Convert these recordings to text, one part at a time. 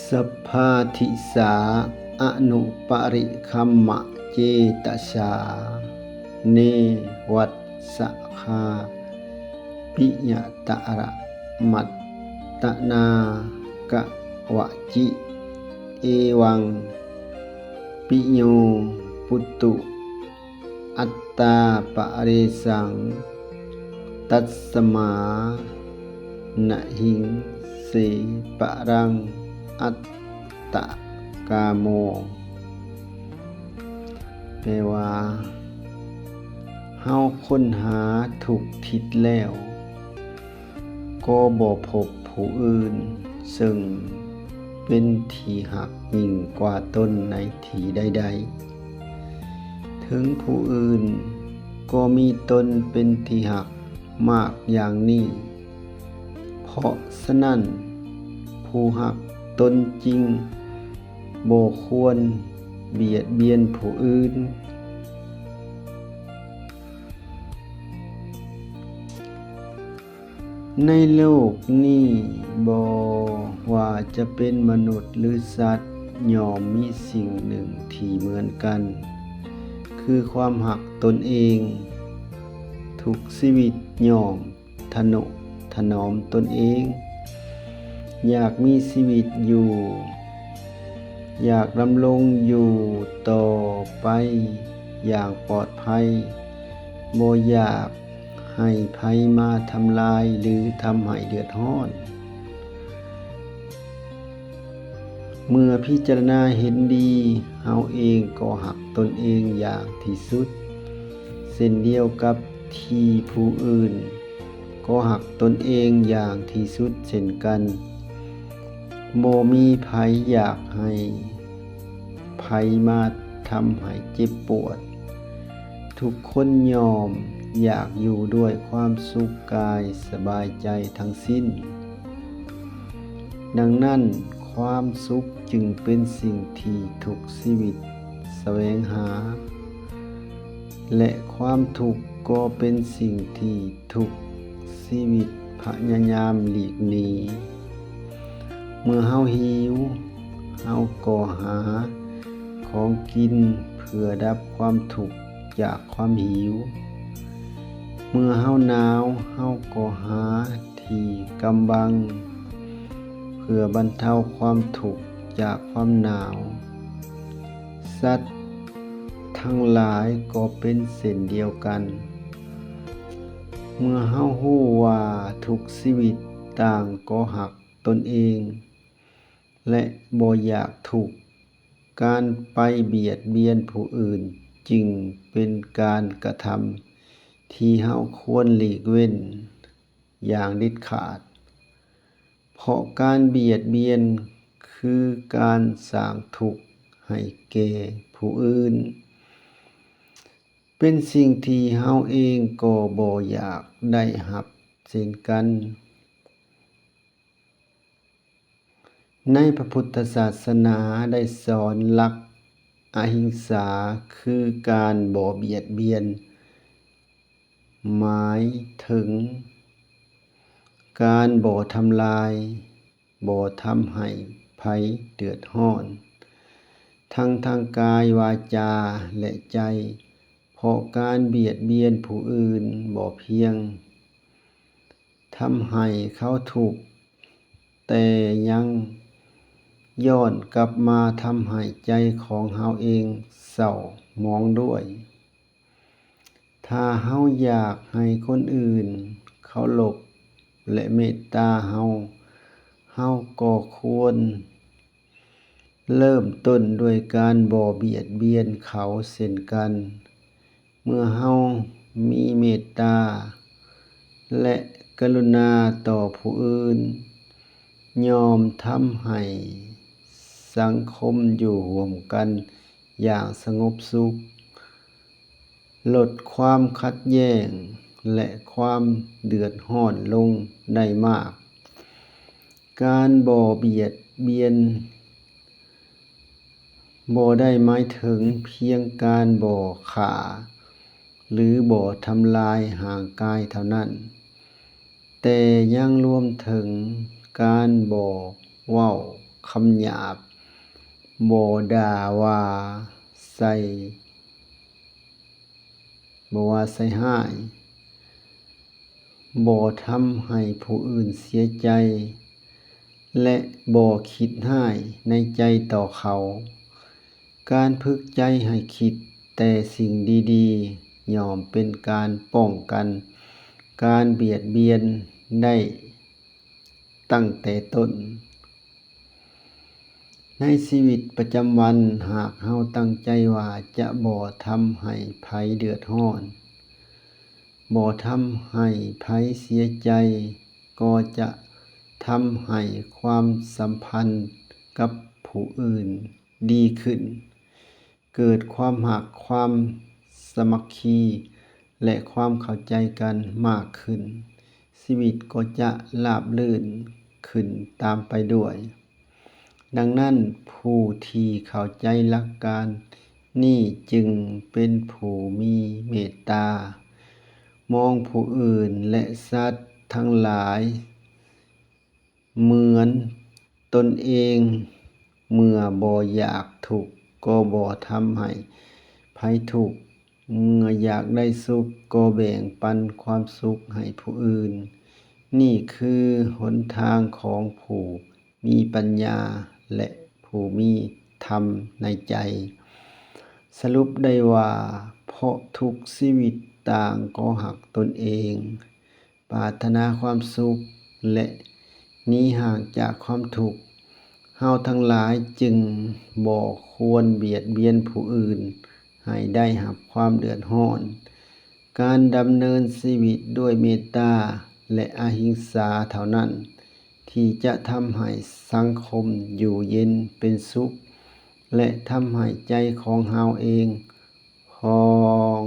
ສະພາທິສາ ອະນຸປະລິຄັມມະເຈຕະສາ ເນວັດສະຄາ ປິຍະຕະລະ ມັດຕະນາກະວະຈິ ເອວັງ ປິໂຍ ປຸຕຸ ອັດຕາປະເຣສັງ ຕັດສະມາ ນະຫິງເສ ປະລັງ ອັດຕະກາໂມ. ແປວ່າ ເຮົາຄົ້ນຫາທຸກທິດແລ້ວ ກໍບໍ່ພົບຜູ້ອື່ນ ເຊິ່ງເປັນທີ່ຮັກຍິ່ງກວ່າຕົນໃນທີ່ໃດໆ ເຖິງຜູ້ອື່ນກໍມີຕົນເປັນທີ່ຮັກມາກຢ່າງນີ້. ເພາະສະນັ້ນ, ຜູ້ຮັກຕົນຈິງບໍ່ຄວນບຽດບຽນຜູ້ອື່ນ. ໃນໂລກນີ້, ບໍ່ວ່າຈະເປັນມະນຸດ ຫຼື ສັດ, ຍ່ອມມີສິ່ງໜຶ່ງທີ່ເໝືອນກັນ, ຄືຄວາມຮັກຕົນເອງ. ທຸກຊີວິດຍ່ອມທະນຸຖະໜອມຕົນເອງ, ຢາກມີຊີວິດຢູ່, ຢາກດຳລົງຢູ່ຕໍ່ໄປຢ່າງປອດໄພ, ບໍ່ຢາກ ໃຫ້ໃຜມາທຳລາຍ ຫຼື ທຳໃຫ້ເດືອດຮ້ອນ. ເມື່ອພິຈາລະນາເຫັນດີ, ເຮົາເອງກໍຮັກຕົນເອງຢ່າງທີ່ສຸດ, ເຊັ່ນດຽວກັບທີ່ຜູ້ອື່ນກໍຮັກຕົນເອງຢ່າງທີ່ສຸດເຊັ່ນກັນ. ບໍ່ມີໃຜຢາກໃຫ້ໃຜມາທຳໃຫ້ເຈັບປວດ. ທຸກຄົນຍ່ອມຢາກຢູ່ດ້ວຍຄວາມສຸກກາຍສະບາຍໃຈທັງສິ້ນ. ດັ່ງນັ້ນ, ຄວາມສຸກຈຶ່ງເປັນສິ່ງທີ່ທຸກຊີວິດສະແຫວງຫາ, ແລະ ຄວາມທຸກກໍເປັນສິ່ງທີ່ທຸກຊີວິດພະຍາຍາມຫຼີກໜີ. ເມື່ອເຮົາຫິວ, ເຮົາກໍຫາຂອງກິນເພື່ອດັບຄວາມທຸກຈາກຄວາມຫິວ. ເມື່ອເຮົາໜາວ, ເຮົາກໍຫາທີ່ກຳບັງເພື່ອບັນເທົາຄວາມທຸກຈາກຄວາມໜາວ. ສັດທັງຫຼາຍກໍເປັນເຊັ່ນດຽວກັນ. ເມື່ອເຮົາຮູ້ວ່າທຸກຊີວິດຕ່າງກໍຮັກຕົນເອງ ແລະ ບໍ່ຢາກທຸກ, ການໄປບຽດບຽນຜູ້ອື່ນຈຶ່ງເປັນການກະທຳທີ່ເຮົາຄວນຫຼີກເວັ້ນຢ່າງເດັດຂາດ, ເພາະການບຽດບຽນຄືການສ້າງທຸກໃຫ້ແກ່ຜູ້ອື່ນ. ເປັນສິ່ງທີ່ເຮົາເອງກໍບໍ່ຢາກໄດ້ຮັບເຊັ່ນກັນ. ໃນພະພຸດທະສາສະໜາໄດ້ສອນຫຼັກອະຫິງສາ ຄືການບໍ່ບຽດບຽນ, ໝາຍເຖິງການບໍ່ທຳລາຍ, ບໍ່ທຳໃຫ້ໃຜເດືອດຮ້ອນ ທັງທາງກາຍ, ວາຈາ ແລະ ໃຈ, ເພາະການບຽດບຽນຜູ້ອື່ນບໍ່ພຽງ ທຳໃຫ້ເຂົາທຸກ, ແຕ່ຍັງຍ້ອນກັບມາທຳໃຫ້ໃຈຂອງເຮົາເອງເສົ້າໝອງດ້ວຍ. ຖ້າເຮົາຢາກໃຫ້ຄົນອື່ນເຄົາລົບ ແລະ ເມດຕາເຮົາ, ເຮົາກໍຄວນ ເລີ່ມຕົ້ນດ້ວຍການບໍ່ບຽດບຽນເຂົາເຊັ່ນກັນ. ເມື່ອເຮົາມີເມດຕາ ແລະ ກະລຸນາຕໍ່ຜູ້ອື່ນ, ຍ່ອມທຳໃຫ້ສັງຄົມຢູ່ຮ່ວມກັນຢ່າງສະຫງົບສຸກ, ລົດຄວາມຂັດແຍ່ງ ແລະ ຄວາມເດືອດຮ້ອນລົງໄດ້ມາກ. ການບໍ່ບຽດບຽນບໍ່ໄດ້ໝາຍເຖິງພຽງການບໍ່ຂ້າ ຫຼື ບໍ່ທຳລາຍຮ່າງກາຍເທົ່ານັ້ນ, ແຕ່ຍັງລວມເຖິງການບໍ່ເວົ້າ ຄຳຫຍາບ, ບໍ່ດ່າວ່າໃສ່, ບໍ່ວ່າໃສ່ຮ້າຍ, ບໍ່ທຳໃຫ້ຜູ້ອື່ນເສຍໃຈ ແລະ ບໍ່ຄິດຮ້າຍໃນໃຈຕໍ່ເຂົາ. ການຝຶກໃຈໃຫ້ຄິດແຕ່ສິ່ງດີໆ ຍ່ອມເປັນການປ້ອງກັນການບຽດບຽນໄດ້ຕັ້ງແຕ່ຕົ້ນ. ໃນຊີວິດປະຈຳວັນ, ຫາກເຮົາຕັ້ງໃຈວ່າຈະບໍ່ທຳໃຫ້ໃຜເດືອດຮ້ອນ, ບໍ່ທຳໃຫ້ໃຜເສຍໃຈ, ກໍຈະທຳໃຫ້ຄວາມສຳພັນກັບຜູ້ອື່ນດີຂຶ້ນ, ເກີດຄວາມຮັກ, ຄວາມສາມັກຄີ ແລະ ຄວາມເຂົ້າໃຈກັນມາກຂຶ້ນ, ຊີວິດກໍຈະລາບລື່ນຂຶ້ນຕາມໄປດ້ວຍ. ດັ່ງນັ້ນ, ຜູ້ທີ່ເຂົ້າໃຈຫຼັກການນີ້ຈຶ່ງເປັນຜູ້ມີເມດຕາ, ມອງຜູ້ອື່ນ ແລະ ສັດທັງຫຼາຍເໝືອນຕົນເອງ. ເມື່ອບໍ່ຢາກທຸກກໍບໍ່ທຳໃຫ້ໃຜທຸກ, ເມື່ອຢາກໄດ້ສຸກກໍແບ່ງປັນຄວາມສຸກໃຫ້ຜູ້ອື່ນ. ນີ້ຄືຫົນທາງຂອງຜູ້ມີປັນຍາ ແລະ ຜູ້ມີທຳໃນໃຈ. ສະຫຼຸບໄດ້ວ່າ, ເພາະທຸກຊີວິດຕ່າງກໍຮັກຕົນເອງ, ປາດຖະໜາຄວາມສຸກ ແລະ ໜີຫ່າງຈາກຄວາມທຸກ. ເຮົາທັງຫຼາຍຈຶ່ງບໍ່ຄວນບຽດບຽນຜູ້ອື່ນໃຫ້ໄດ້ຮັບຄວາມເດືອດຮ້ອນ. ການດຳເນີນຊີວິດດ້ວຍເມດຕາ ແລະ ອະຫິງສາເທົ່ານັ້ນ ທີ່ຈະທຳໃຫ້ສັງຄົມຢູ່ເຢັນເປັນສຸກ ແລະ ທຳໃຫ້ໃຈຂອງເຮົາເອງຜ່ອງ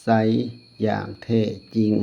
ໃສຢ່າງແທ້ຈິງ.